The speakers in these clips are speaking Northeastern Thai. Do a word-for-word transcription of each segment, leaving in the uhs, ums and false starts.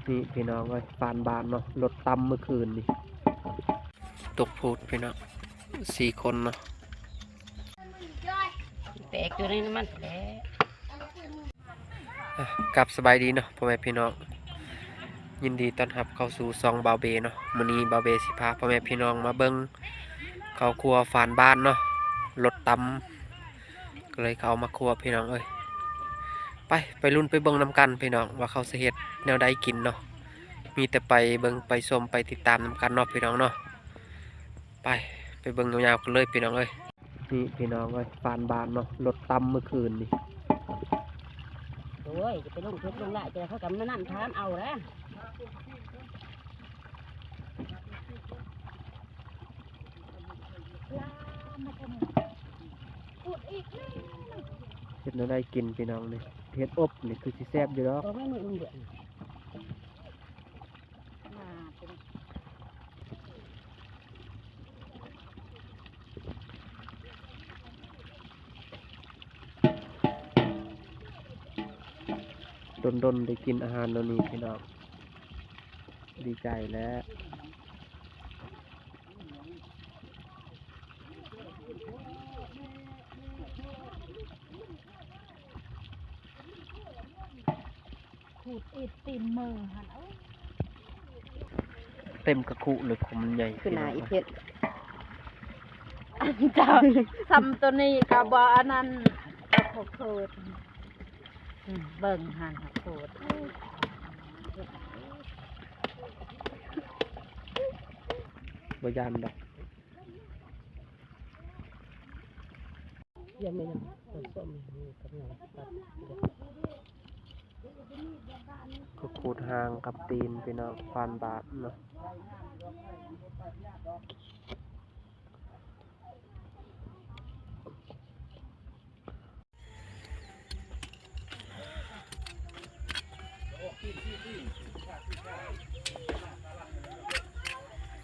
นี่พี่น้องเอ้ย ฟานบานเนาะ รถตำเมื่อคืนนี่ ตกโพดพี่น้อง สี่คนเนาะ แตกอยู่ในน้ำมันแหละ อ่ะ กลับสบายดีเนาะ พ่อแม่พี่น้อง ยินดีต้อนรับเข้าสู่ช่องบ่าวเบเนาะ มื้อนี้บ่าวเบสิพาพ่อแม่พี่น้องมาเบิ่ง เข้าครัวฟานบานเนาะ รถตำ ก็เลยเข้ามาครัวพี่น้องเอ้ย ไป ไปลุ้นไปเบิ่งนำกันพี่น้อง ว่าเขาสิเฮ็ดแนวใดกินเนาะ มีแต่ไปเบิ่งไปชมไปติดตามนำกันเนาะพี่น้องเนาะ ไป ไปเบิ่งยาวๆกันเลยพี่น้องเอ้ย นี่พี่น้องเอ้ย ฟานบานเนาะ รถตำเมื่อคืนนี่ โอ้ย จะไปลงทุกข์ลงลาย จะเขากำมานั่นถามเอาละ เฮ็ดแนวใดกินพี่น้องนี่ เฮ็ดอบนี่คือสิแซ่บอยู่ดอก ตัวไม่มือมันเดือด ดนๆ ได้กินอาหารแนวนี้พี่น้อง ดีใจแล้ว ขูดอิดตีนมือหั่น เอ้า เต็มกระคุเลย ผมมันใหญ่ คือหนาอีเพ็ด อันเจ้า ซ้ำตัวนี้ก็บ่อันนั้น ก็ขอโทษ อืม เบิ่งหั่นขอโทษ บ่ย่านดอก ยังไม่ยัง ต้นส้มนี่กับยังตัด ก็ขูดหางกับตีนพี่น้อง ฟานบานเนาะ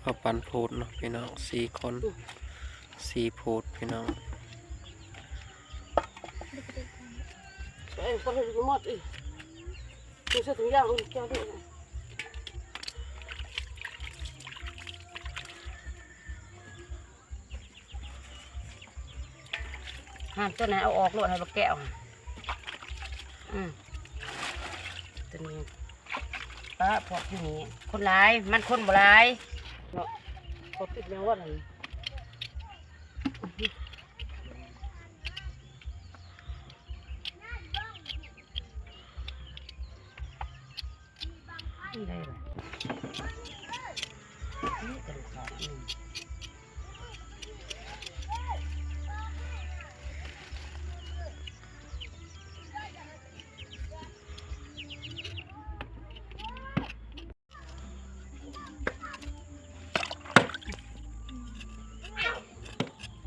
เขาปั่นโพดเนาะพี่น้อง สี่คน สี่โพดพี่น้อง เอ้ย คนให้ดูหมดอีก ดูเสื้อถุงยางเอาแก้วด้วยนะ หั่นตัวไหนเอาออกโลดให้บักแก้วหั่น อืม ตัวนี้ ป้าพวกอยู่นี่ คนหลาย มันคนบ่หลาย เนาะ เขาติดแมวว่าหั่น นี่ได้ล่ะ นี่กระดูกขาด อืม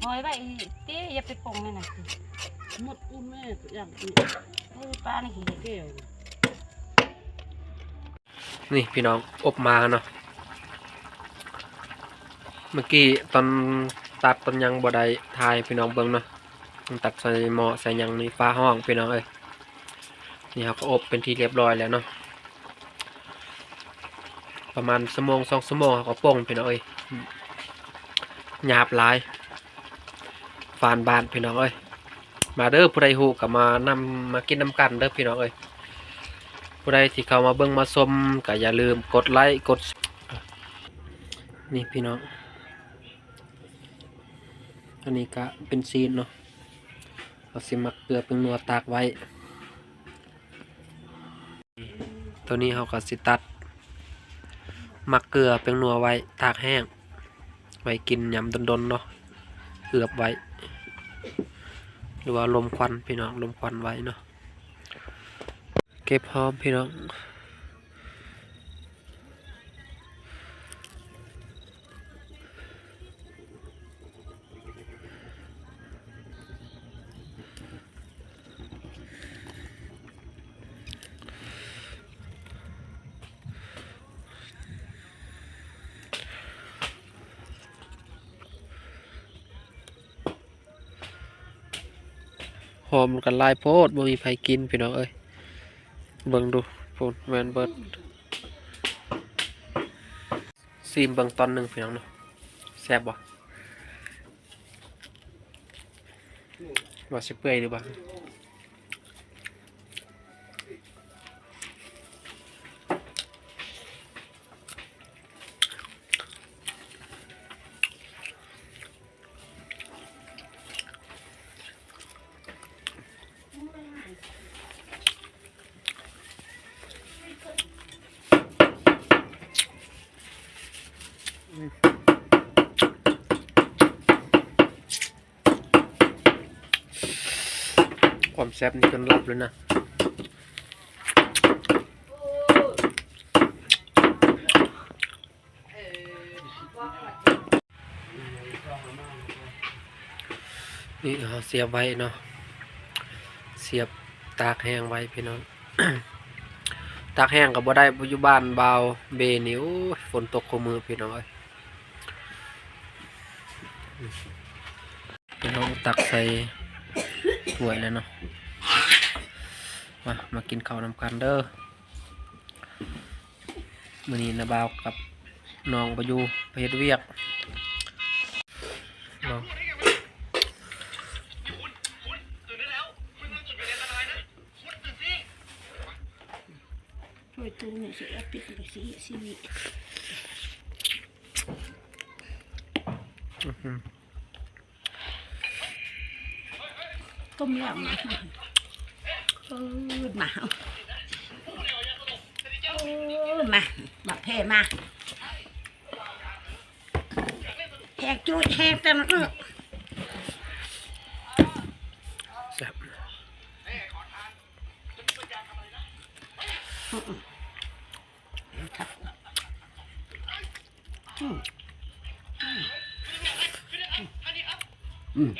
หอยไว้อีกติ อย่าไปปงนั่นน่ะสิ หมดอุ้มแม่ตัวอย่างอีก เออ ปลานี่ขี้เกียจ แก้ว นี่พี่น้อง อบมาเนาะ เมื่อกี้ตอนตัดตอนยังบ่ได้ถ่ายพี่น้องเบิ่งเนาะ ตัดใส่หม้อใส่หยังนี่ ฟ้าฮ้องพี่น้องเอ้ย นี่เขาก็อบเป็นที่เรียบร้อยแล้วเนาะ ประมาณชั่วโมงสองชั่วโมงเขาก็ปงพี่น้องเอ้ย หยาบหลาย ฟานบานพี่น้องเอ้ย มาเด้อ ผู้ใดฮู้ก็มานำมากินนำกันเด้อพี่น้องเอ้ย ผู้ใดที่เข้ามาเบิ่งมาชมก็อย่าลืมกดไลค์กด นี่พี่น้อง อันนี้ก็เป็นซีนเนาะ เอาสิหมักเกลือแป้งนัวตากไว้ ตัวนี้เขาก็สิตัด หมักเกลือแป้งนัวไว้ตากแห้ง ไว้กินยามดนๆเนาะ เอือบไว้ หรือว่าลมควันพี่น้อง ลมควันไว้เนาะ เก็บหอมพี่น้อง หอมกันหลายโพด บ่มีไผกินพี่น้องเอ้ย เบิ่งดู พู้น แม่นเบิด ซิมเบิ่งตอนหนึ่งพี่น้องเนาะ แซ่บบ่ ว่าสิเปื่อยหรือบ่ ความแซ่บนี่จนหลับเลยนะ นี่เฮาเสียบไว้เนาะ เสียบตากแห้งไว้พี่น้อง ตากแห้งก็บ่ได้ ปัจจุบันบ่าวเบนี่ โอ้ย ฝนตกคู่มื้อพี่น้องเอ้ย พี่น้องตักใส่ถ้วยแล้วเนาะ มา มากินข้าวนำกันเด้อ มื้อนี้น้าบ่าวกับน้องบ่อยู่ ไปเฮ็ดเวียกเนาะ ช่วยตู้หน่อยสิ เอาปิดหน่อยสิ สินี่ อื้อหือ ต้มยำนะ เออ มา เออ มา มาแผ่มา แหกจุดแหกแต่มัน เออ แซ่บ อืม อืม อืม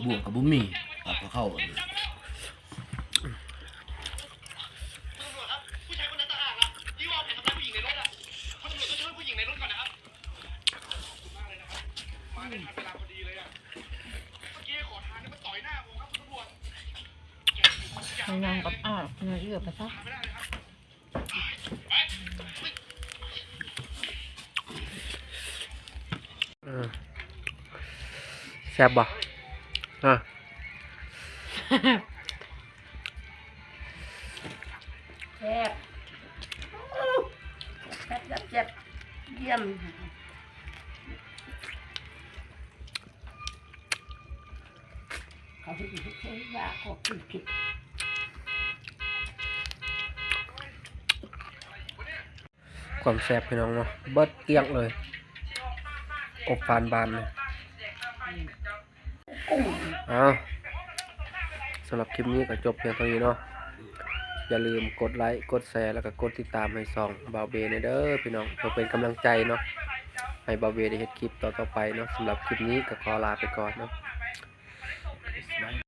บวกกับบุ้มมี เอากับข้าวอันนี้ มันยังกับอ้าว เนื้อเยื่อไปซะ เออ แซ่บบ่ อ่ะ แซ่บ แซ่บ แซ่บ แซ่บ เยี่ยม เขาสิกินทุกคนอยากขอกินผิด ความแซ่บพี่น้องเนาะ เบิดเกลี้ยงเลย อบฟานบานเลย เอา สำหรับคลิปนี้ก็จบเพียงเท่านี้เนาะ อย่าลืมกดไลค์ กดแชร์ แล้วก็กดติดตามให้ช่องบ่าวเบแหน่เด้อพี่น้อง เพื่อเป็นกำลังใจเนาะ ให้บ่าวเบได้เฮ็ดคลิปต่อๆไปเนาะ สำหรับคลิปนี้ก็ขอลาไปก่อนเนาะ